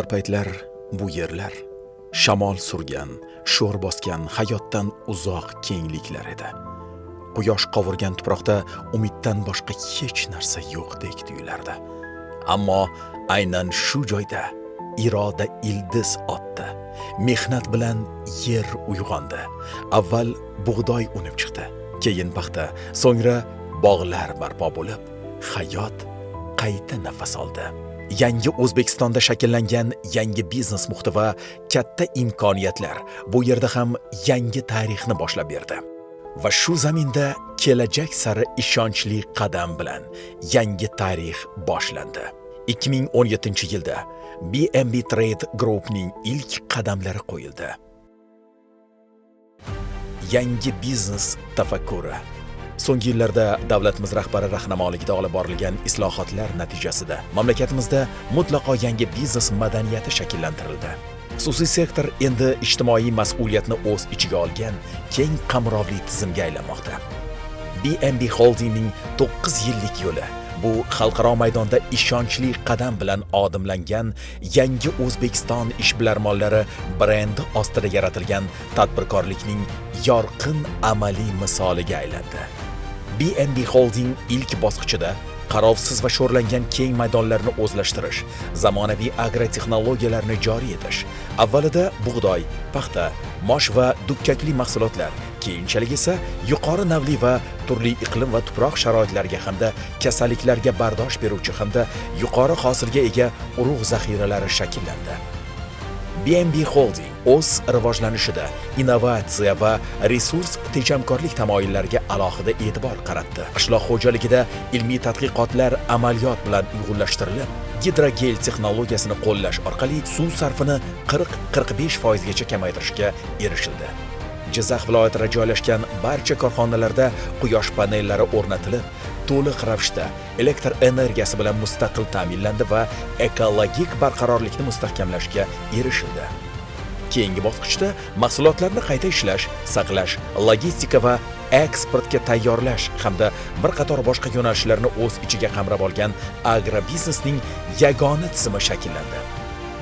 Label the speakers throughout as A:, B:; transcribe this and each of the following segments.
A: Bir paytlar bu yerlar shamol surgan, sho'r bosgan, hayotdan uzoq kengliklar edi. Quyosh qovurgan tuproqda umiddan boshqa hech narsa yo'qdek tuyulardi. Ammo aynan shu joyda iroda ildiz otdi. Mehnat bilan yer uyg'ondi. Avval bug'doy unib chiqdi, keyin paxta, so'ngra bog'lar barpo bo'lib, hayot qayta nafas oldi. Yangi O'zbekistonda shakllangan yangi biznes muhiti va katta imkoniyatlar bu yerda ham yangi tarixni boshlab berdi. Va shu zaminda kelajak sari ishonchli qadam bilan yangi tarix boshlandi. 2017-yilda BNB Trade Groupning ilk qadamlari qo'yildi. Yangi biznes tafakkuri. So'nggi yillarda davlatimiz rahbari rahnamoligida olib borilgan islohotlar natijasida mamlakatimizda mutlaqo yangi biznes madaniyati shakllantirildi. Xususiy sektor endi ijtimoiy mas'uliyatni o'z ichiga olgan keng qamrovli tizimga aylanmoqda. BNB Holdingning 9 yillik yo'li bu xalqaro maydonda ishonchli qadam bilan odimlangan yangi O'zbekiston ishbilarmonlari brendi ostida yaratilgan tadbirkorlikning yorqin amaliy misoliga aylandi. BNB Holding ilk bosqichida qarovsiz va sho'rlangan keng maydonlarni o'zlashtirish, zamonaviy agrotexnologiyalarni joriy etish, avvalida bug'doy, paxta, mosh va dukkakli mahsulotlar, keyinchalik esa yuqori navli va turli iqlim va tuproq sharoitlariga hamda kasalliklarga bardosh beruvchi hamda yuqori hosilga ega urug' zaxiralari shakllandi. BNB Holding o'z rivojlanishida innovatsiya va resurs tejamkorlik tamoyillariga alohida e'tibor qaratdi. Qishloq xo'jaligida ilmiy tadqiqotlar amaliyot bilan uyg'unlashtirilib, gidrogel texnologiyasini qo'llash orqali suv sarfini 40-45 foizgacha kamaytirishga erishildi. Jizzax viloyatida joylashgan barcha korxonalarda quyosh panellari o'rnatilib, to'liq ravishda elektr energiyasi bilan mustaqil ta'minlandi va ekologik barqarorlikni mustahkamlashga erishildi. Keyingi bosqichda mahsulotlarni qayta ishlash, saqlash, logistika va eksportga tayyorlash hamda bir qator boshqa yo'nalishlarni o'z ichiga qamrab olgan agrobiznesning yagona tizimi shakllandi.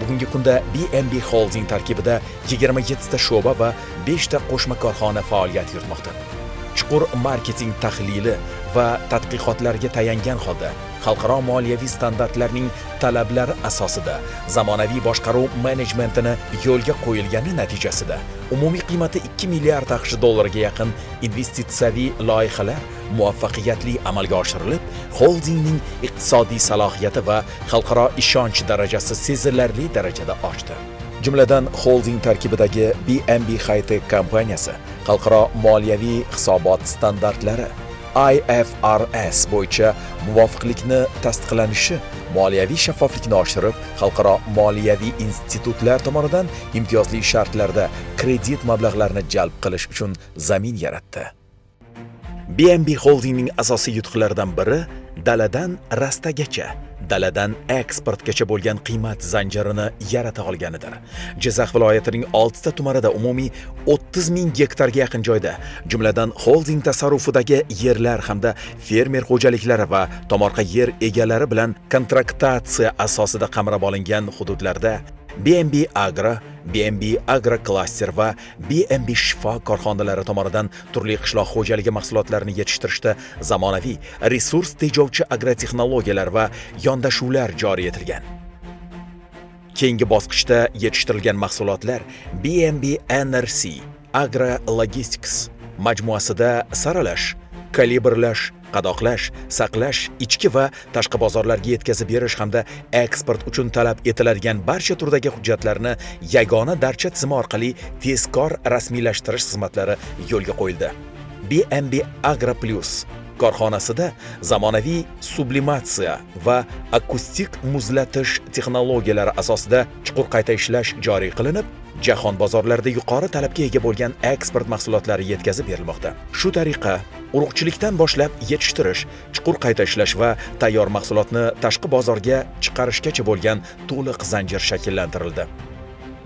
A: Bugungi kunda BNB Holding tarkibida 27 ta sho'ba va 5 ta qo'shma korxona faoliyat yuritmoqda. Chuqur marketing tahlili va tadqiqotlarga tayangan holda xalqaro moliyaviy standartlarning talablari asosida zamonaviy boshqaruv menejmentini yo'lga qo'yilgani natijasida umumiy qiymati 2 milliard AQSh dollariga yaqin investitsiyaviy loyihalar muvaffaqiyatli amalga oshirilib, holdingning iqtisodiy salohiyati va xalqaro ishonch darajasi sezilarli darajada oshdi. Jumladan, holding tarkibidagi BNB High-Tech kompaniyasi xalqaro moliyaviy hisobot standartlari IFRS bo'yicha muvofiqlikni tasdiqlanishi moliyaviy shaffoflikni oshirib, xalqaro moliyaviy institutlar tomonidan imtiyozli shartlarda kredit mablag'larini jalb qilish uchun zamin yaratdi. BNB Holdingning asosiy yutuqlaridan biri daladan rastagacha, daladan eksportgacha bo'lgan qiymat zanjirini yarata olganidir. Jizzax viloyatining 6 ta tumanida umumiy 30 ming gektarga yaqin joyda, jumladan holding tasarrufidagi yerlar hamda fermer xo'jaliklari va tomorqa yer egalari bilan kontraktatsiya asosida qamrab olingan hududlarda BNB Agro, BNB Agro Cluster va BNB Shifo korxonalari tomonidan turli qishloq xo'jaligi mahsulotlarini yetishtirishda zamonaviy resurs tejovchi agrotexnologiyalar va yondashuvlar joriy etilgan. Keyingi bosqichda yetishtirilgan mahsulotlar BNB NRC Agro Logistics majmuasida saralash, kalibrlash, qadoqlash, saqlash, ichki va tashqi bozorlarga yetkazib berish hamda eksport uchun talab etiladigan barcha turdagi hujjatlarni yagona darcha tizimi orqali tezkor rasmiylashtirish xizmatlari yo'lga qo'yildi. BNB Agro Plus korxonasida zamonaviy sublimatsiya va akustik muzlatish texnologiyalari asosida chuqur qayta ishlash joriy qilinib, jahon bozorlarida yuqori talabga ega bo'lgan eksport mahsulotlari yetkazib berilmoqda. Shu tariqa urug'chilikdan boshlab yetishtirish, chuqur qayta ishlash va tayyor mahsulotni tashqi bozorga chiqarishgacha bo'lgan to'liq zanjir shakllantirildi.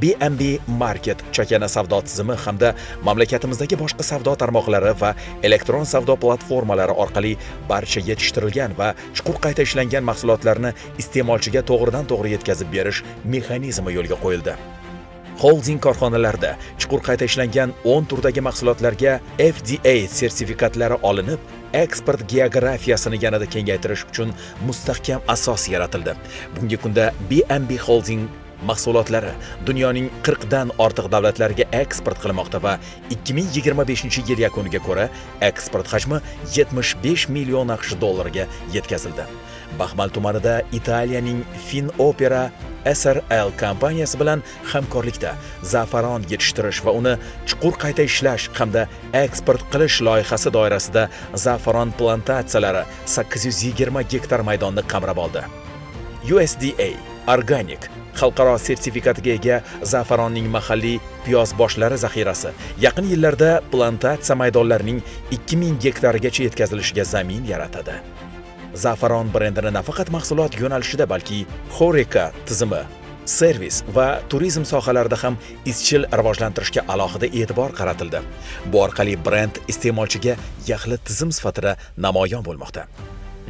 A: B&B Market chakana savdo tizimi hamda mamlakatimizdagi boshqa savdo tarmoqlari va elektron savdo platformalari orqali barcha yetishtirilgan va chuqur qayta ishlangan mahsulotlarni iste'molchiga to'g'ridan-to'g'ri yetkazib berish mexanizmi yo'lga qo'yildi. Xolding korxonalarida chuqur qayta ishlangan 10 turdagi mahsulotlarga FDA sertifikatlari olinib, eksport geografiyasini yanada kengaytirish uchun mustahkam asos yaratildi. Bugungi kunda B&B Holding mahsulotlari dunyoning 40 dan ortiq davlatlariga eksport qilinmoqda va 2025-yil yakuniga ko'ra eksport hajmi 75 million AQSh dollariga yetkazildi. Baxmal tumanida Italiyaning Finopera SRL kompaniyasi bilan hamkorlikda za'faron yetishtirish va uni chuqur qayta ishlash hamda eksport qilish loyihasi doirasida za'faron plantatsiyalari 820 gektar maydonni qamrab oldi. USDA Organic xalqaro sertifikatiga ega za'faronning mahalliy piyozboshlari zaxirasi yaqin yillarda plantatsiya maydonlarining 2000 gektarigacha yetkazilishiga zamin yaratadi. Za'faron brendini nafaqat mahsulot yo'nalishida, balki HoReCa tizimi, servis va turizm sohalarida ham izchil rivojlantirishga alohida e'tibor qaratildi. Bu orqali brend iste'molchiga yaxlit tizim sifatida namoyon bo'lmoqda.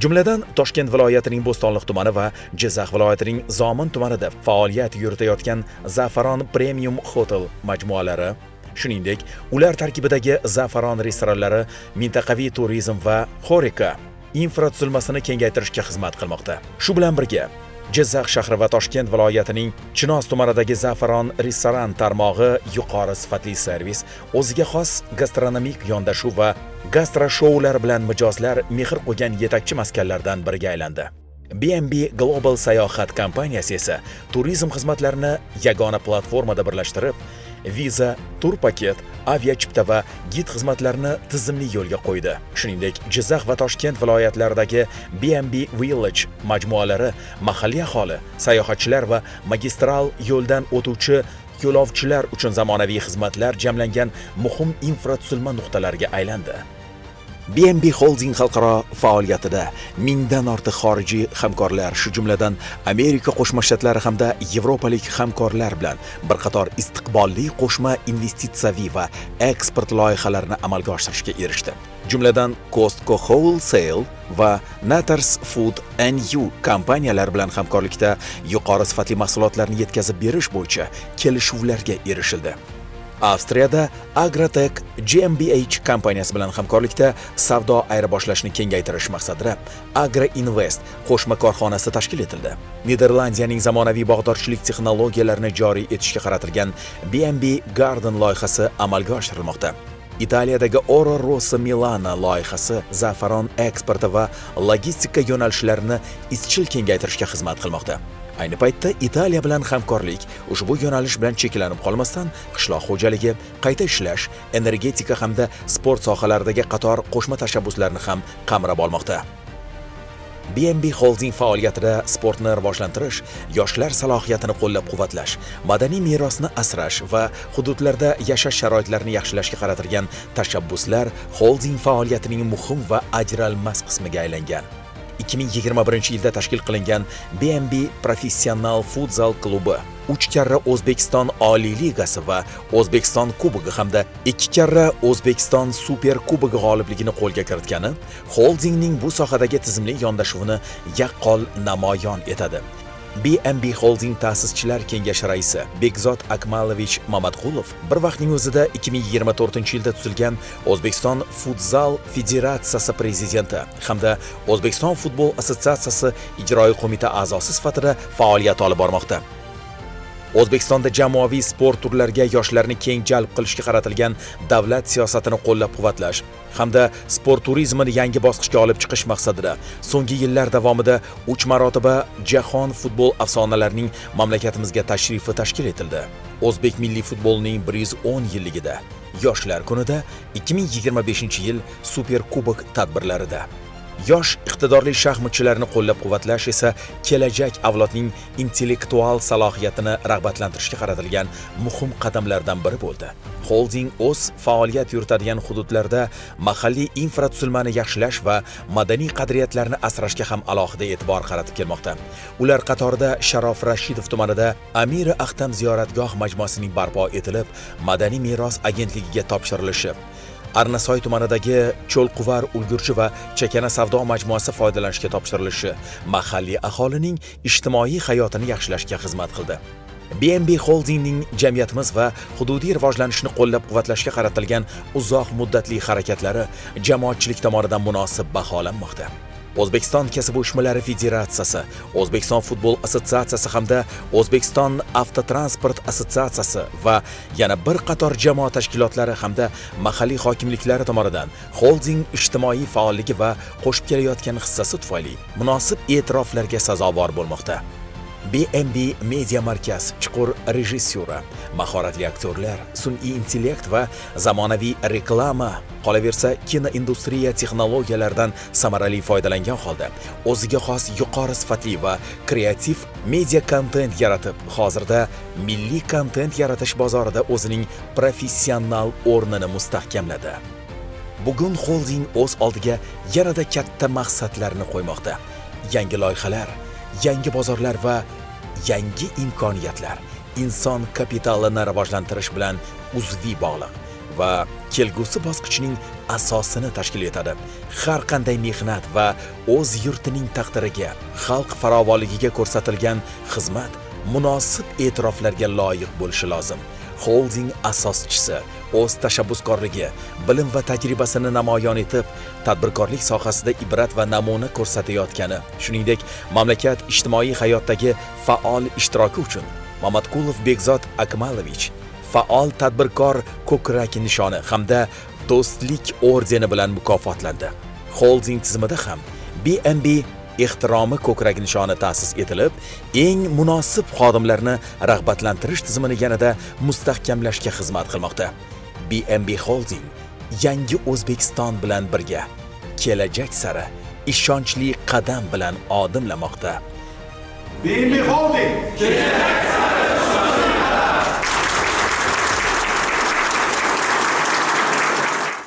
A: Jumladan, Toshkent viloyatining Bo'stonliq tumani va Jizzax viloyatining Zomin tumanida faoliyat yuritayotgan Za'faron Premium Hotel majmualari, shuningdek, ular tarkibidagi Za'faron restoranlari mintaqaviy turizm va HoReCa infratuzilmasini kengaytirishga xizmat qilmoqda. Shu bilan birga, Jizzax shahri va Toshkent viloyatining Chinoz tumanidagi Za'faron restoran tarmog'i yuqori sifatli servis, o'ziga xos gastronomik yondashuv va gastro shoular bilan mijozlar mehr qo'ygan yetakchi maskanlardan biriga aylandi. B&B Global sayohat kompaniyasi esa turizm xizmatlarini yagona platformada birlashtirib, viza, tur paket, aviachipta va gid xizmatlarini tizimli yo'lga qo'ydi. Shuningdek, Jizzax va Toshkent viloyatlaridagi B&B Village majmualari mahalliy aholi, sayohatchilar va magistral yo'ldan o'tuvchi yo'lovchilar uchun zamonaviy xizmatlar jamlangan muhim infratuzilma nuqtalariga aylandi. B&B Holding xalqaro faoliyatida mingdan ortiq xorijiy hamkorlar, shu jumladan Amerika Qo'shma Shtatlari hamda yevropalik hamkorlar bilan bir qator istiqbolli qo'shma investitsiyaviy va eksport loyihalarini amalga oshirishga erishdi. Jumladan, Costco Wholesale va Naters Food NU kompaniyalar bilan hamkorlikda yuqori sifatli mahsulotlarni yetkazib berish bo'yicha kelishuvlarga erishildi. Avstriyada Agrotech GmbH kompaniyasi bilan hamkorlikda savdo ayirboshlashni kengaytirish maqsadida Agro Invest qo'shma korxonasi tashkil etildi. Niderlandiyaning zamonaviy bog'dorchilik texnologiyalarini joriy etishga qaratilgan B&B Garden loyihasi amalga oshirilmoqda. Italiyadagi Oro Rosso Milano loyihasi za'faron eksporti va logistika yo'nalishlarini izchil kengaytirishga xizmat qilmoqda. Ayni paytda Italiya bilan hamkorlik ushbu yo'nalish bilan cheklanib qolmasdan, qishloq xo'jaligi, qayta ishlash, energetika hamda sport sohalaridagi qator qo'shma tashabbuslarni ham qamrab olmoqda. B&B Holding faoliyatida sportni rivojlantirish, yoshlar salohiyatini qo'llab-quvvatlash, madaniy merosni asrash va hududlarda yashash sharoitlarini yaxshilashga qaratilgan tashabbuslar holding faoliyatining muhim va ajralmas qismiga aylangan. 2021-yilda tashkil qilingan B&B Professional Futzal klubi 3 karra O'zbekiston Oliy Ligasi va O'zbekiston Kubogi hamda 2 karra O'zbekiston Super Kubogi g'olibligini qo'lga kiritgani holdingning bu sohadagi tizimli yondashuvini yaqqol namoyon etadi. B&B Holding ta'sischilar kengashi raisi Bekzod Akmalovich Mamatqulov bir vaqtning o'zida 2024-yilda tuzilgan O'zbekiston Futzal Federatsiyasi prezidenti hamda O'zbekiston Futbol Assotsiatsiyasi ijroiy qo'mita a'zosi sifatida faoliyat olib bormoqda. O'zbekistonda jamoaviy sport turlariga yoshlarni keng jalb qilishga qaratilgan davlat siyosatini qo'llab-quvvatlash hamda sport turizmini yangi bosqichga olib chiqish maqsadida so'nggi yillar davomida 3 marotaba jahon futbol afsonalarining mamlakatimizga tashrifi tashkil etildi. O'zbek milliy futbolining 110 yilligida, Yoshlar kunida, 2025-yil Super Kubok tadbirlarida. Yosh iqtidorli shaxmatchilarni qo'llab-quvvatlash esa kelajak avlodning intellektual salohiyatini rag'batlantirishga qaratilgan muhim qadamlardan biri bo'ldi. Xolding o'z faoliyat yuritadigan hududlarda mahalliy infratuzilmani yaxshilash va madaniy qadriyatlarni asrashga ham alohida e'tibor qaratib kelmoqda. Ular qatorida Sharof Rashidov tumanida Amiri Axtam ziyoratgoh majmuasining barpo etilib, Madaniy meros agentligiga topshirilishi, Arnasoy tumanidagi Cho'lquvar, Ulgurchi va Chakana savdo majmuasi foydalanishga topshirilishi mahalliy aholining ijtimoiy hayotini yaxshilashga xizmat qildi. BNB Holdingning jamiyatimiz va hududiy rivojlanishni qo'llab-quvvatlashga qaratilgan uzoq muddatli harakatlari jamoatchilik tomonidan munosib baholanmoqda. O'zbekiston Kasaba uyushmalari federatsiyasi, O'zbekiston futbol assotsiatsiyasi hamda O'zbekiston avtotransport assotsiatsiyasi va yana bir qator jamoat tashkilotlari hamda mahalliy hokimliklari tomonidan xolding ijtimoiy faolligi va qo'shib kelayotgan hissasi tufayli munosib e'tiroflarga sazovor bo'lmoqda. BNB Media Markaz chuqur rejissyura, mahoratli aktyorlar, sun'iy intellekt va zamonaviy reklama, qolaversa kinoindustriya texnologiyalaridan samarali foydalangan holda o'ziga xos yuqori sifatli va kreativ media kontent yaratib, hozirda milliy kontent yaratish bozorida o'zining professional o'rnini mustahkamladi. Bugun xolding o'z oldiga yanada katta maqsadlarni qo'ymoqda. Yangi loyihalar, yangi bozorlar va yangi imkoniyatlar inson kapitalini rivojlantirish bilan uzviy bog'liq va kelgusi bosqichning asosini tashkil etadi. Har qanday mehnat va o'z yurtining taqdiriga, xalq farovonligiga ko'rsatilgan xizmat munosib e'tiroflarga loyiq bo'lishi lozim. Xolding asoschisi o'z tashabbuskorligi, bilim va tajribasini namoyon etib, tadbirkorlik sohasida ibrat va namuna ko'rsatayotgani, shuningdek, mamlakat ijtimoiy hayotdagi faol ishtiroki uchun Mamatqulov Bekzod Akmalovich faol tadbirkor ko'krak nishoni hamda Do'stlik ordeni bilan mukofotlandi. Xolding tizimida ham BNB ehtiromi ko'krak nishoni ta'sis etilib, eng munosib xodimlarni rag'batlantirish tizimini yanada mustahkamlashga xizmat qilmoqda. BNB Holding yangi O'zbekiston bilan birga kelajak sari ishonchli qadam bilan odimlamoqda.
B: BNB Holding.